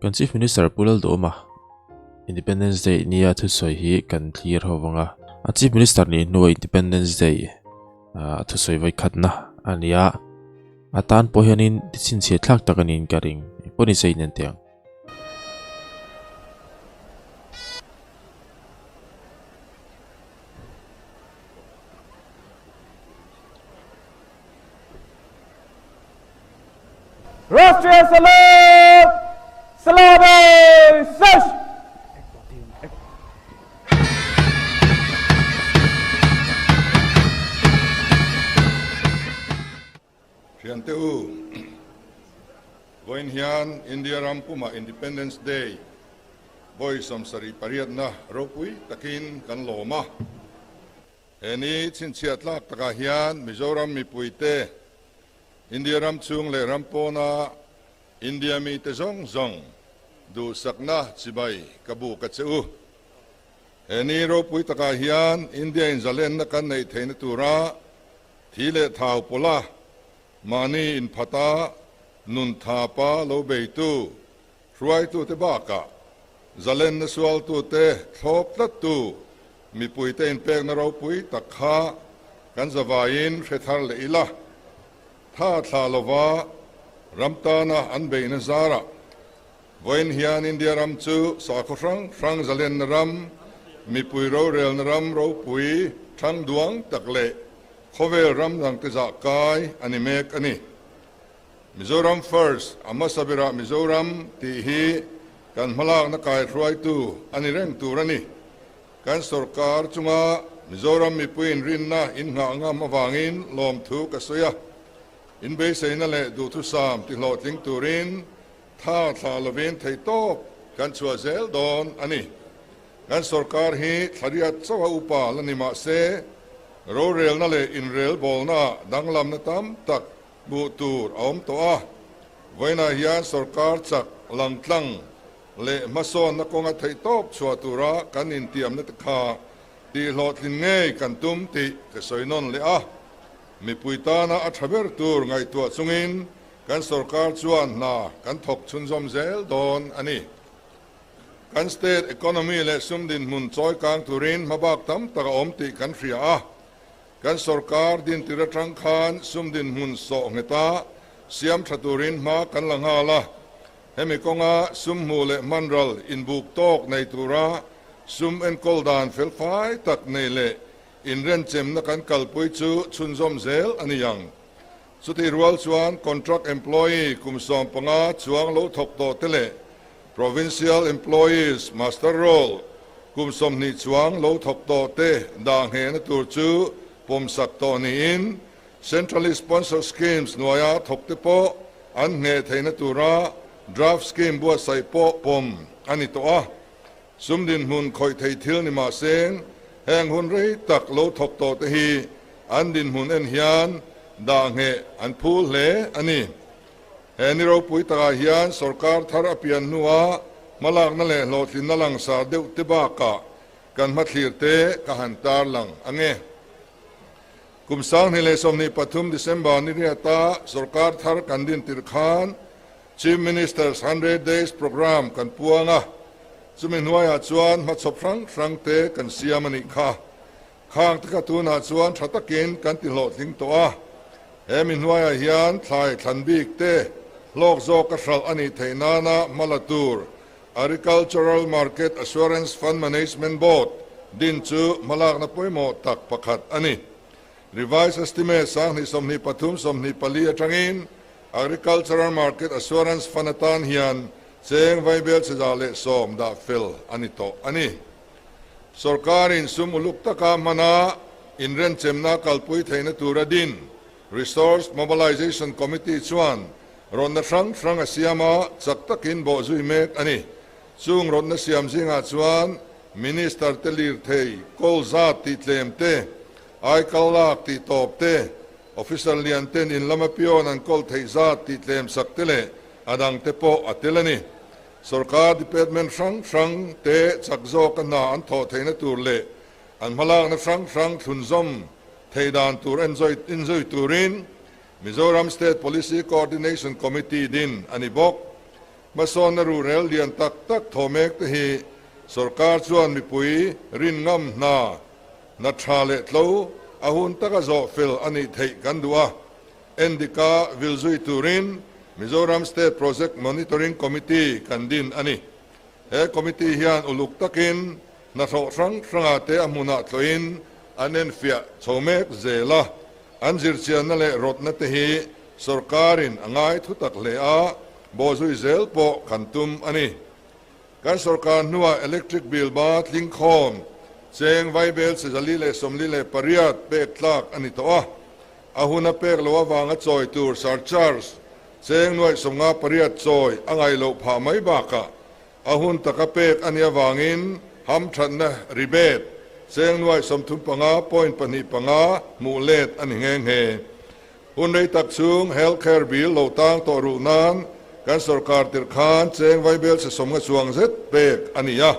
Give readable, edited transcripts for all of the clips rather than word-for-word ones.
Kan Chief Minister Pu Lalduhawma Independence Day nia thusawi hi kan thlir ho vang a. A Chief Minister nih hnua Independence Day a thusawi vawikhatna a ni a, a tan pawh hianin tichhinchhiah thlak tak a niin ka ring. Engpawh ni se inen teh ang. Rashtriya Salute! Salame Sesh! Thiante u, vawiin hian India ram pumah Independence Day vawi 78na ropui takin kan lawm a. He ni chhinchhiah tlak takah hian Mizoram mipuite, India ram chhung leh ram pawna India mite zawng zawng duhsakna chibai ka buk a che u. He ni ropui takah hian India in zalenna kan neih theihna tura thi leh thau pawla mahni inphata nun thapa lo beitu Hruaitute bakah zalenna sualtute thlawp tlattu mipuite inpekna ropui tak kha kan zavaiin hre thar leh ila, tha thlah lova ram tana an beihna zarah vawiin hian India ram chu sakhaw hrang hrang zalenna ram, mipui rorelna ram ropui thang duang tak leh khawvel ram dangte zah kai a ni mek a ni. Mizoram First, a hmasa berah Mizoram tih hi kan hmalakna kaihruaitu a ni reng tur a ni. Kan sorkar chunga Mizoram mipui inrinna innghah ngam avangin lawmthu ka sawi a, inbeiseina leh duhthusam tihlawhtling turin tha thlah lovin theihtawp kan chhuah zel dawn a ni. Kan sorkar hi thlariat chauha upa la ni mah se, rorelna leh inrelbawlnaah danglamna tam tak Hmuh tur a awm tawh a, vawiinah hian sorkar chak langtlang leh hmasawnna kawnga theihtawp chhuah tura kan intiamna te kha tihhlawhtlin ngei kan tum tih ka sawi nawn leh a. Mipui tana a tha ber tur ngaihtuah chungin kan sorkar chuan hna kan thawk chhunzawm zel dawn a ni. Kan state economy leh sum dinhmun chawi kang turin hmabak tam tak a awm tih kan hria a. Kan sorkar dintir atang khan sum dinhmun sawh ngheta siam tha turin hma kan la nghal a. Hemi kawnga sum hmuh leh hmanral inbuk tawk nei tura sum enkawl dan felfai tak nei leh inrenchemna kan kalpui chu chhunzawm zel a ni ang. Chutih rual chuan contract employee kum 15 chuang lo thawk tawh te leh Provincial Employees Muster Roll kum 20 chuang lo thawk tawh te dah nghehna tur chu pawmsak tawh niin Centrally Sponsored Schemes hnuaia thawk te pawh an ngheh theihna tura Draft Scheme buatsaih pawh pawm a ni tawh a. Sum dinhmun khawih thei thil ni mah seng heng hun rei tak lo thawk tawh te hi an dinhmun en hian dah ngheh an phul hle a ni. He ni ropui takah hian sorkar thar a pian hnuah hmalakna leh hlawhtlinna langsar deuh te bakah kan hmathlir te ka han tarlang ang e. Kum 2023 December ni riata sorkar thar kan din tirh khan Chief Minister's Hundred Days Programme kan puang a, chumi hnuaiah chuan hmachhawp hrang hrang te kan siam a nih kha. Khang te kha tunah chuan tha takin kan ti hlawhtling tawh a, he mi hnuaiah hian thlai thlan bik te hlawk zawk a hralh a nih theih nana hma la tur Agricultural Market Assurance Fund Management Board din chu hmalakna pawimawh tak pakhat a ni. Revised Estimate 2023 24 atangin Agricultural Market Assurance Fund atan hian cheng vaibel 110 dah fel a ni tawh a ni. Sorkarin sum uluk taka hmana inrenchemna kalpui theihna tura din Resource Mobilisation Committee chuan rawnna hrang hrang a siam a, chak takin bawh zui mek a ni. Chung rawnna siam zingah chuan Minister te lirthei kawl zat tih tlem te, aikal lak tih tawp te, Officer lian ten in lama pion an kawl theih zat tih tlem sak te leh a dang te pawh a tel a ni. Sorkar department hrang hrang te chak zawka hna an thawh theihna tur leh an hmalakna hrang hrang thlunzawm theih dan tur enzui turin Mizoram State Policy Coordination Committee din a ni bawk. Hmasawnna ruhrel lian tak tak thaw mek te hi sorkar chuan mipui rin ngam hna hna tha leh tlo a hun taka zawh fel a nih theih kan duh a. Endika vil zui turin Mizoram State Project Monitoring Committee kan din a ni. He committee hian uluk takin hnathawh hrang hrangah te a hmunah tlawhin an enfiah chho mek zel a. An zirchianna leh rawtna te hi sorkarin a ngai thutak hle a, bawhzui zel pawh kan tum a ni. Kan sorkar hnuah electric bill ba tlingkhawm cheng vaibel 448 pek tlak a ni tawh a. A hun a pek loh avanga chawi tur surcharge cheng 58 chawi a ngaih loh phah mai bakah a hun taka pek a nih avangin hamthatna rebate cheng 35.25 hmuh let a ni nghe nghe. Hun rei tak chhung health care bill lo tang tawh ruh nan kan sorkar tirh khan cheng vaibel chhe 50 chuang zet pek a ni a.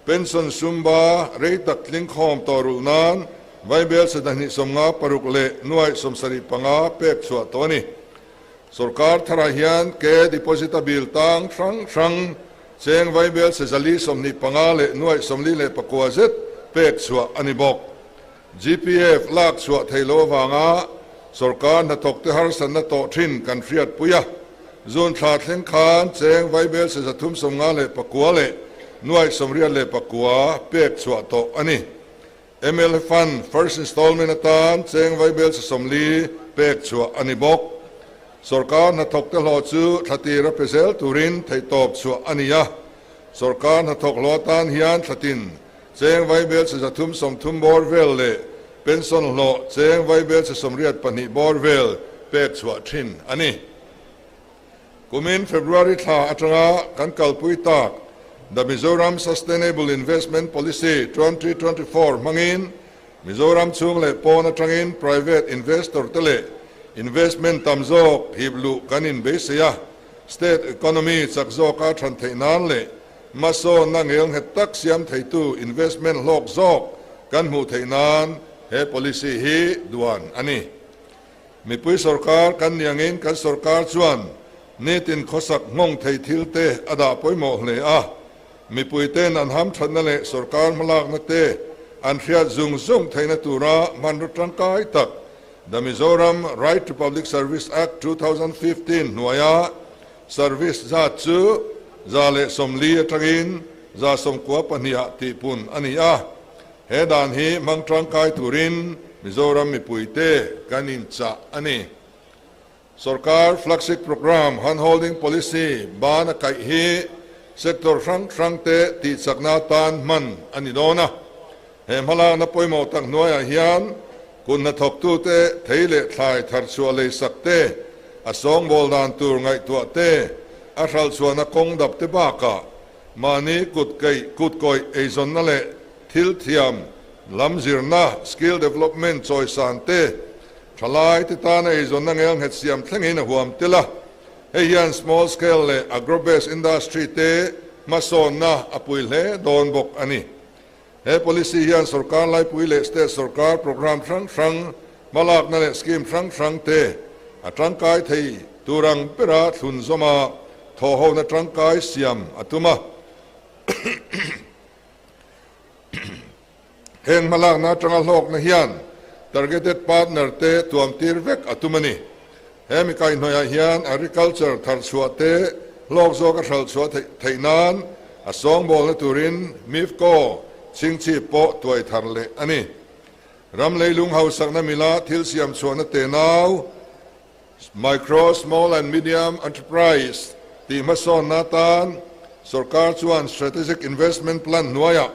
Pension sumba rei tak tlingkhawm tawh ruh nan vaibel chhe 256 leh 75 pek chhuah tawh a ni. Sorkar tharah hian ke deposit a bill tang hrang hrang cheng vaibel chhe 425 leh 49 zet pek chhuah a ni bawk. GPF lak chhuah thei lo avanga sorkar hnathawk te harsatna tawh thin kan hriat pui a. June thla thleng khan cheng vaibel chhe 354 leh 884 pek chhuah tawh a ni. MLA Fund first installment atan cheng vaibel chhe 40 pek chhuah a ni bawk. Sorkar hnathawk te hlawh chu thlatir a pe zel turin theihtawp chhuah a ni a. Sorkar hnathawk hlawh atan hian thlatin cheng vaibel chhe 330 bawr vel leh pension hlawh cheng vaibel chhe 82 bawr vel pek chhuah thin a ni. Kumin February thla atanga kan kalpui tak The Mizoram Sustainable Investment Policy 2024 hmangin Mizoram chhung leh pawn atangin private investor te leh investment tam zawk hip luh kan inbeisei a. State economy chak zawka than theih nan leh hmasawnna ngel nghet tak siam theitu investment hlawk zawk kan hmuh theih nan he policy hi duan a ni. Mipui sorkar kan niangin kan sorkar chuan nitin khawsak nghawng thei thil te a dah pawimawh hle a. Mipui ten an ham thatna leh sorkar hmalakna te an hriat zung zung theihna tura hmanraw tangkai tak The Mizoram Right to Public Service Act 2015 hnuaia service zat chu 140 atangin 92 ah tihpun a ni a. He dan hi hmang tangkai turin Mizoram mipui te kan inchah a ni. Sorkar flagship program handholding policy ban a kaih hi sector hrang hrang te tihchakna atan hman a ni dawn a. He hmalakna pawimawh tak hnuaiah hian kut hnathawktu te thei leh thlai thar chhuah lei sak te, a sawngbawl dan tur ngaihtuah te, a hralh chhuahna kawng dap te bakah mahni kut keih kut kawih eizawnna leh thil thiam lam zirna skill development chawisan te, thalai te tana eizawnna ngel nghet siam thlengin a huam tel a. Hei hian small scale leh agro based industry te hmasawnna a pui hle dawn bawk a ni. He policy hian sorkar laipui leh state sorkar program hrang hrang hmalakna leh scheme hrang hrang te a tangkai thei turang bera thlun zawma thawhhona tangkai siam a tum a. Heng hmalakna atanga hlawkna hian targeted partner te tuam tir vek a tum a ni. He mi kaihhnawihah hian agriculture thar chhuah te hlawk zawk a hralh chhuah theih nan a sawngbawlna turin MIFCO chhingchhip pawh tuai thar leh a ni. Ram leilung hausakna mila thil siam chhuahna tenau Micro, Small and Medium Enterprise tih hmasawnna atan sorkar chuan Strategic Investment Plan hnuaiah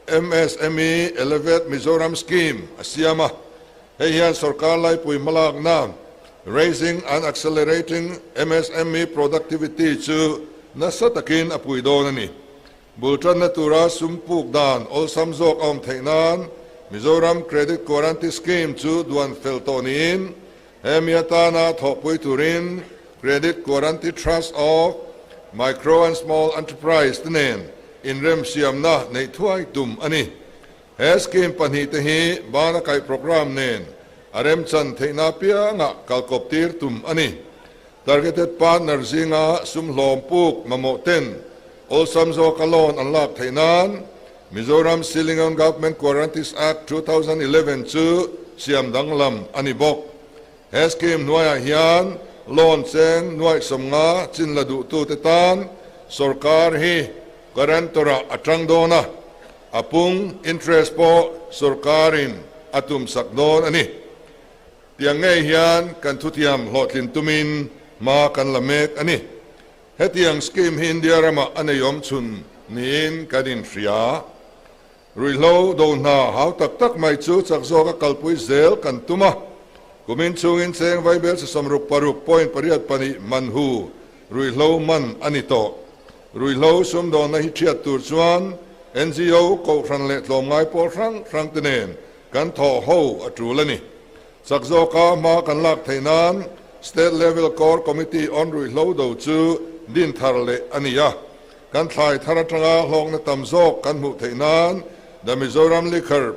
MSME Elevate Mizoram Scheme a siam a. Hei hian sorkar laipui hmalakna Raising and Accelerating MSME Productivity chu nasa takin a pui dawn a ni. Bultanna tura sum puk dan awlsam zawk a awm theih nan Mizoram Credit Guarantee Scheme chu duan fel tawh niin he mi atana thawhpui turin Credit Guarantee Trust of Micro and Small Enterprise te nen inrem siamna neih thuai tum a ni. He scheme pahnih te hi bana kaih program nen a remchan theihna piangah kalkawp tir tum a ni. Targeted partner zinga sum hlawm puk mamawh ten awlsam zawka loan an lak theih nan Mizoram Ceiling on Government Guarantees Act 2011 chu siam danglam a ni bawk. He scheme hnuaiah hian loan cheng nuaih 50 chin la duhtute tan sorkar hi guarantor-ah a tang dawn a, a pung, interest, pawh sorkarin a tumsak dawn a ni. Tiang ngei hian kan thutiam hlawhtlin tumin hma kan la mek a ni. Hetiang scheme hi India ramah a nei awm chhun niin kan inhria. Ruihhlo do hna hau tak tak mai chu chak zawka kalpui zel kan tum a. Kumin chhungin cheng vaibel chi 66 point 8 2 man hu ruihhlo man a ni tawh. Ruihhlo sumdawnna hi thiat tur chuan NGO, Kohhran leh tlawmngai pawl hrang hrang te nen kan thawh ho a tul a ni. Chak zawka hma kan lak theih nan State Level Core Committee on Ruihhlo do chu din thar leh a ni a. Kan thlai thar atanga hlawkna tam zawk kan hmuh theih nan The Mizoram Liquor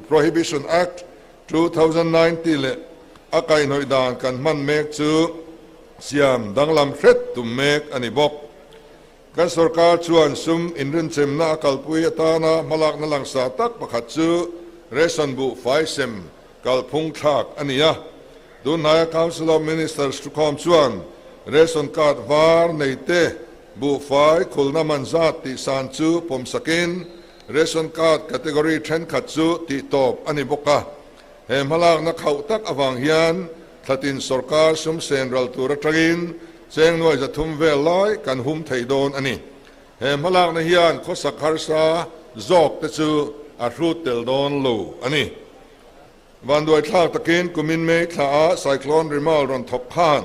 Prohibition Act 2019 leh a kaihhnawih dan kan hman mek chu siam danglam hret tum mek a ni bawk. Kan sorkar chuan sum inrinchemna a kalpui atana hmalakna langsa tak pakhat chu ration buh fai sem kalphung thlak a ni a. Tunhnaia Council of Ministers thukhawm chuan ration card var nei te buh fai khulna man zat tih san chu pawmsakin ration card category thenkhat chu tih tawp a ni bawk a. He hmalakna khauh tak avang hian thlatin sorkar sum sen ral tur atangin cheng nuai 300 vel lai kan hum thei dawn a ni. He hmalakna hian khawsak harsa zawk te chu a hrut tel dawn lo a ni. Vanduai thlak takin kumin May thla a Cyclone Remal rawn thawk khan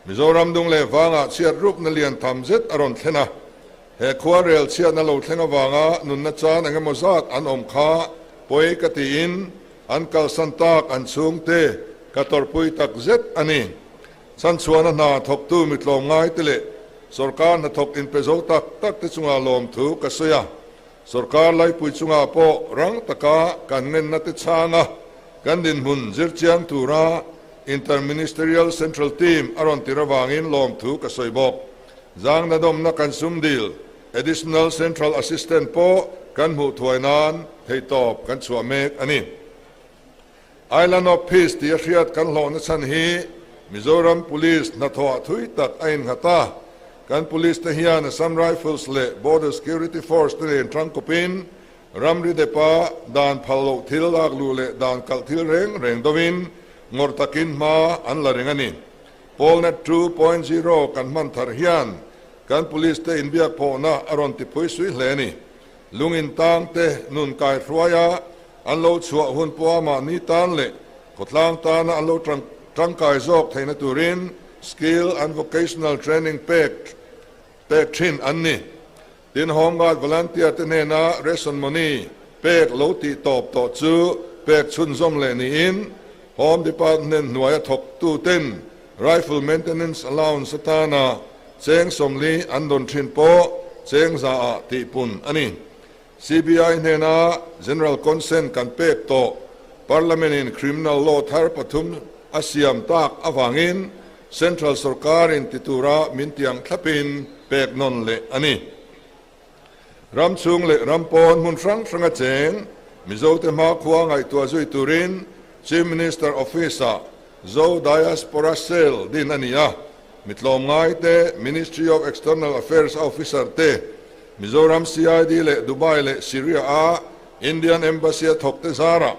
Mizoram dung leh vangah chhiat rupna lian tham zet a rawn thlen a. He khua rel chhiatna lo thleng avanga nunna chan eng emaw zat an awm kha pawi ka tiin an kalsan tak an chhungte ka tawrhpui tak zet a ni. Chhanchhuahna hna thawktu mi tlawmngai te leh sorkar hnathawk inpe zo tak tak te chunga lawmthu ka sawi a. Sorkar laipui chungah pawh rang taka kan ngenna te chhanga kan dinhmun zirchiang tura Inter-Ministerial Central Team a rawn tir avangin lawmthu ka sawi bawk. Zangna dawmna kan sum dil Additional Central Assistant pawh kan hmuh thuai nan theihtawp kan chhuah mek a ni. Island of Peace tih a hriat kan hlawhna chhan hi Mizoram Police hnathawh thui tak a innghat a. Kan police te hian Assam Rifles leh Border Security Force te nen tangkawpin ramri depa dan phal loh thil lak luh leh dan kalh thil reng reng dovin ngawrh takin hma an la reng a ni. Polnet 2.0 kan hman thar hian kan police te inbiak phawhna a rawn tiphui sui hle a ni. Lungin tang te nun kai hruaia an lo chhuah hun pawha mahni tan leh khawtlang tana an lo tangkai zawk theihna turin skill and vocational training pek pek thin an ni. Tin, Home Guard volunteer te hnena ration money pek lo tih tawp tawh chu pek chhunzawm leh niin Home Department hnuaia thawktu ten rifle maintenance allowance atana cheng 40 an dawn thin pawh cheng 100 ah tihpun a ni. CBI hnena General Consent kan pek tawh Parliament in criminal law thar pathum a siam tak awangin Central sarkarin titura min tiang thlapin pek non leh a ni. Ram chung leh rampawn hmun hrang hranga cheng Mizo te hma khua ngaihtuah zui turin Chief Minister Office ah Zo Diaspora Cell din a ni a. Mitlawm ngai te Ministry of External Affairs officer te Mizoram CID leh Dubai leh Syria a Indian Embassy a thawk te zara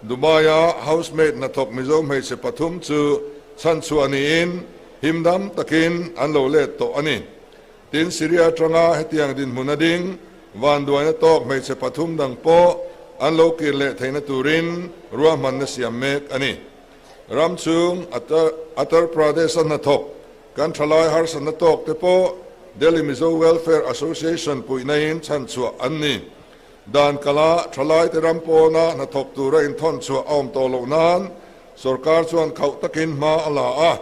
Dubai a housemaid hnathawk Mizo hmeichhe pathum chu chhanchhuah niin himdam takin an lo let tawh a ni. Tin, Syria atanga hetiang dinhmun a ding vanduaina tawk hmeichhe pathum dang pawh an lo kir leh theihna turin ruahmanna siam mek a ni. Ram chung Uttar Pradesh a hnathawk kan thalai harsatna tawk te pawh Delhi Mizo Welfare Association puihna in chhanchhuah an ni. Dan kala thalai te ram pawna hnathawk tura inthawn chhuah a awm tawh loh nan sorkar chuan khauh takin hma a la a.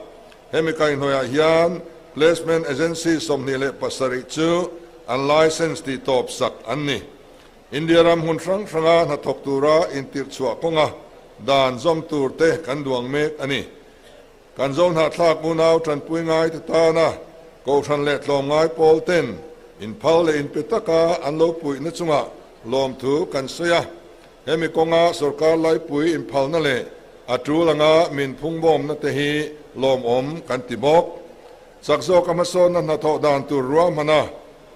Hemi kaihhnawihah hian placement agency 27 chu an license tih tawp sak an ni. India ram hmun hrang hranga hnathawk tura intirh chhuah kawnga dan zawm tur te kan duang mek a ni. Kan Zohnahthlak unau tanpui ngai te tana Kohhran leh tlawmngai pawl ten inphal leh inpe taka an lo puihna chungah lawmthu kan sawi a. Hemi kawnga sorkar laipui inphalna leh a tul anga min phungbawmna te hi lawmawm kan ti bawk. Chak zawka hmasawnna hnathawh dan tur ruahmana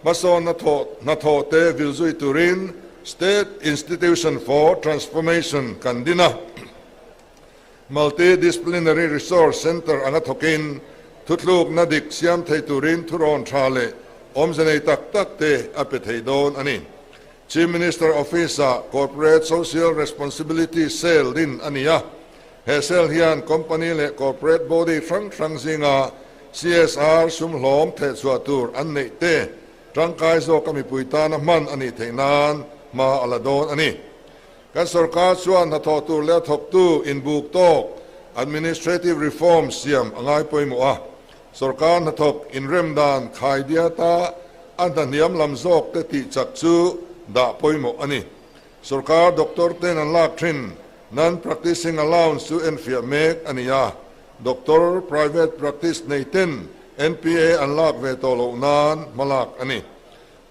hmasawnna thawh hnathawh te vil zui turin State Institution for Transformation kan din a. Multi-disciplinary Resource Centre anga thawkin thutlukna dik siam thei turin thurawn tha leh awmze nei tak tak te a pe thei dawn a ni. Chief Minister Office-ah Corporate Social Responsibility Cell din a ni a, he cell hian company leh corporate body hrang hrang zinga CSR sum hlawm thehchhuah tur an neih te tangkai zawka mipui tana hman a nih theih nan hma a la dawn a ni. Kan sorkar chuan hnathawh tur leh a thawktu inbuk tawk administrative reform siam a ngai pawimawh a. Sorkar hnathawk inrem dan khai diata a hna hniam lam zawk te tih chak chu dah pawimawh a ni. Sorkar doctor ten an lak thin non-practicing allowance chu enfiah mek a ni a. Doctor private practice nei ten NPA an lak ve tawh loh nan hmalak a ni.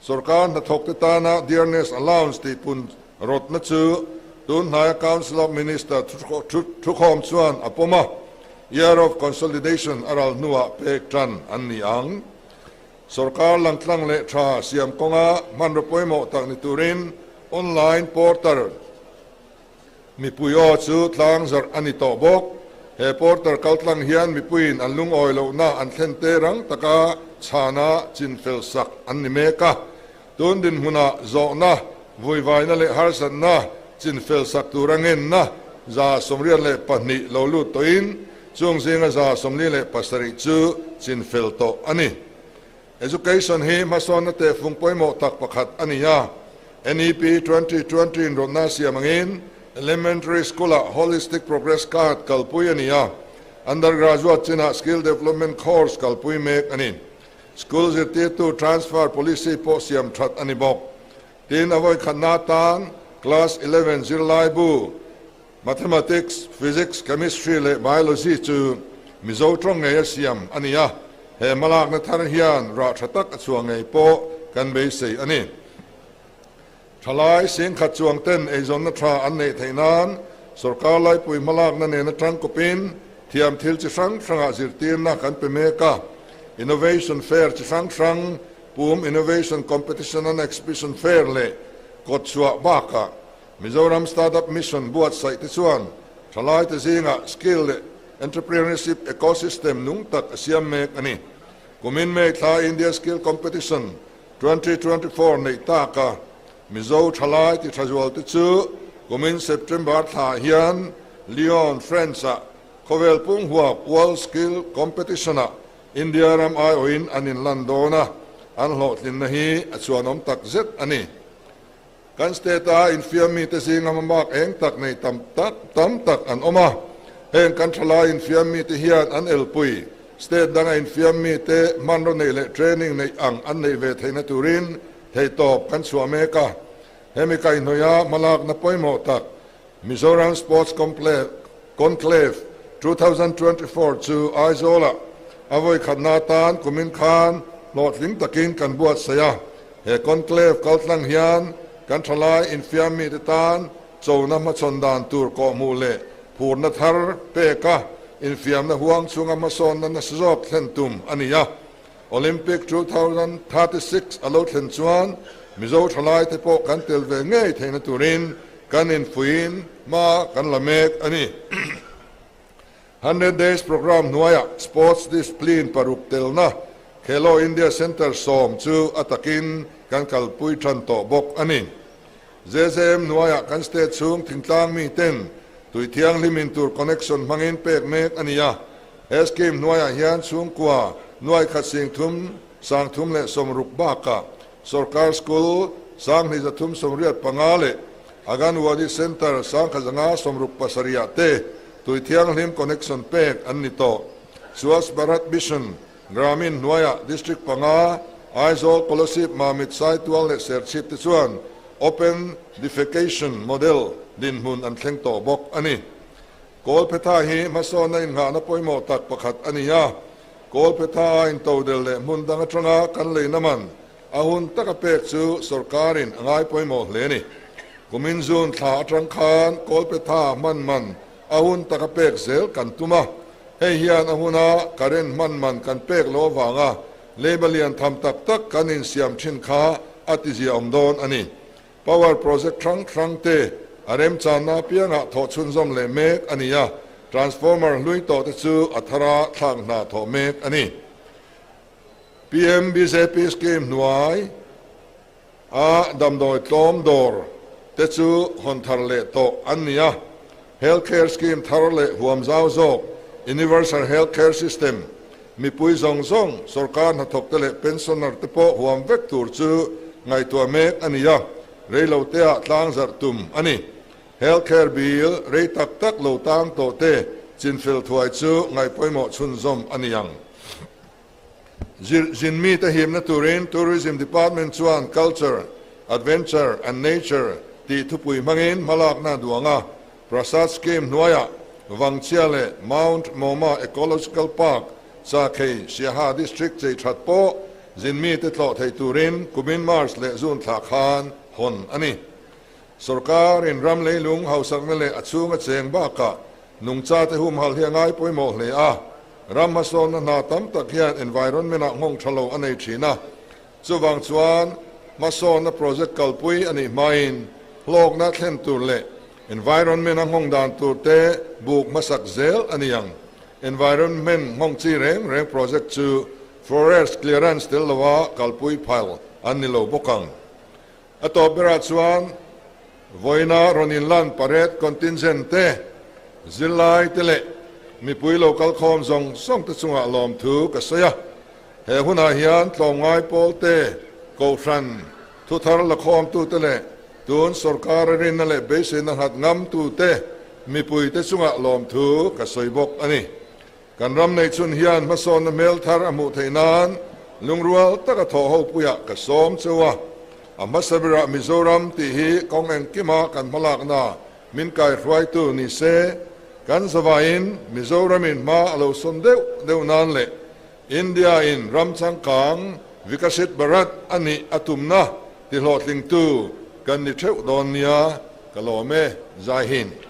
Sorkar hnathawkte tana Dearness Allowance tih pun rawtna chu tun hnaia Council of Minister thukhawm chuan a pawm a, Year of Consolidation a ral hnuah pek tan an ni ang. Sorkar langtlang leh tha siam kawnga hmanraw pawimawh tak ni turin online portal Mipui aw chu tlang zarh a ni tawh bawk. He portal kaltlang hian mipuiin an lungawi lohna an thlen te rang taka chhana chinfel sak an ni mek a. Tun dinhmunah zawhna, vuivaina leh harsatna chinfel sak tura ngenna 182 lo lut tawhin chung zinga 47 chu chinfel tawh a ni. Education hi hmasawnna tehfung pawimawh tak pakhat a ni a. NEP 2020 inrawtna siam angin Elementary School-ah Holistic Progress Card kalpui a ni a, Undergraduate chinah Skill Development Course kalpui mek a ni. School zirtirtu transfer policy pawh siam that a ni bawk. Tin, a vawikhatna atan Class 11 zirlaibu Mathematics, Physics, Chemistry leh Biology chu Mizo tawng ngei a siam a ni a, he hmalakna thar hian rah tha tak a chhuah ngei pawh kan beisei a ni. Thalai singkhat chuang ten eizawnna tha an neih theih nan sawrkar laipui hmalakna nena tangkawpin thiam thil chi hrang hrangah zirtirna kan pe mek a, Innovation Fair chi hrang hrang, Pum Innovation Competition and Exhibition Fair leh kawtchhuah bakah Mizoram Startup Mission buatsaih te chuan thalaite zingah skill leh entrepreneurship ecosystem nung tak a siam mek a ni. Kumin May thla India Skill Competition 2024 neih taka Mizo thalai ti tha zual te chu kumin September thla hian Lyon, France-ah khawvel pung huap World Skill Competition-ah India ram aiawhin an inlan dawn a, an hlawhtlinna hi a chhuanawm tak zet a ni. Kan state-a infiam mite zinga hmamak eng tak nei tam tak tam tak an awm a. Heng kan thalai infiam mite hian an elpui state danga infiam mite hmanraw neih leh training neih ang an neih ve theihna turin theihtawp kan chhuah mek a. Hemi kaihhnawih a hmalakna pawimawh tak Mizoram Sports Conclave 2024 chu Aizawl-ah a vawikhatna atan kumin khan hlawhtling takin kan buatsaih a. He conclave kaltlang hian kan thalai infiam mite tan chona hmachhawn dan tur kawhhmuh leh phurna thar pek a, infiamna huang chhunga hmasawnna nasa zawk thlen tum a ni a. Olympic 2036 a lo thlen chuan Mizo thalaite pawh kan tel ve ngei theihna turin kan infuiin hma kan la mek a ni. Hundred Days Programme hnuaiah Sports Discipline paruk telna Khelo India Centre 10 chu a takin kan kalpui tan tawh bawk a ni. JJM hnuaiah kan state chhung thingtlang miten tui thianghlim in tur connection hmangin pek mek a ni a. He scheme hnuaiah hian chhungkua nuai khat sing thum sang thum leh sawmruk bakah Sorkar School 2385 leh Anganwadi Centre 1177 te tui thianghlim connection pek an ni tawh. Swachh Bharat Mission Gramin hnuaiah District panga Aizawl, Kolasib, Mamit, Saitual leh Serchhip te chuan Open Defecation Model dinhmun an thleng tawh bawk a ni. Kawlphetha hi hmasawnna innghahna pawimawh tak pakhat a ni a, Kawlphetha a intodel leh hmun dang atanga kan leina man a hun taka pek chu sawrkarin a ngai pawimawh hle a ni. Kumin June thla atang khan Kawlphetha hman man a hun taka pek zel kan tum a, hei hian a huna current hman man kan pek loh avanga leiba lian tham tak tak kan insiam thin kha a tiziaawm dawn a ni. Power project hrang hrang te a remchanna apiangah thawh chhunzawm leh mek a ni a, transformer hlui tawh te chu a thara thlak hna thawh mek a ni. PMBJP scheme hnuai a damdawi tlawm dawr te chu hawn thar leh tawh an ni a, Health Care Scheme thar leh huam zau zawk, Universal Health Care System, mipui zawng zawng, sorkar hnathawk te leh pensioner te pawh huam vek tur chu ngaihtuah mek a ni a, reiloteah tlangzarh tum a ni. Health Care Bill rei tak tak lo tang tawh te chinfel thuai chu ngaihpawimawh chhunzawm a ni ang. Zinmi te himna turin Tourism Department chuan Culture, Adventure and Nature tih thupui hmangin hmalakna duang a, Prasad Scheme hnuaiah Vangchhia leh Mount Mawma Ecological Park, Chakhei, Siaha District chei that pawh zinmi te tlawh thei turin kumin March leh June thla khan hawn a ni. Sorkar in ram leilung hausakna leh a chhunga cheng bakah nungcha te humhalh hi a ngai pawimawh hle a, ram hmasawnna hna tam tak hian environment ah nghawng tha lo a nei thin a, chuvang chuan hmasawnna project kalpui a nih hmain hlawkna thlen tur leh environment a nghawng dan tur te buk hmasak zel a ni ang. Environment nghawng chi reng reng project chu forest clearance tel loa kalpui phal an ni lo bawk ang. A tawp berah chuan vawiina rawn inlan parade contingent te, zirlai te leh mipui lo kalkhawm zawng zawng te chungah lawmthu ka sawi a. He hunah hian tlawmngai pawl te, kohhran, thuthar lakhawmtute leh tun sorkar a rinna leh beiseina nghat ngamtute mipui te chungah lawmthu ka sawi bawk a ni. Kan ram neihchhun hian hmasawnna hmel thar a hmuh theih nan lungrual taka thawh ho puiah ka sawm cheu a. A hmasa berah Mizoram tih hi kawng engkima kan hmalakna min kaihruaitu ni se, kan zavaiin Mizoramin hma a lo sawn deuh deuh nan leh India-in ram changkang Vikasit Bharat a nih a tumna tihlawhtlingtu kan ni theuh dawn nia ka lawm e. Jai Hind.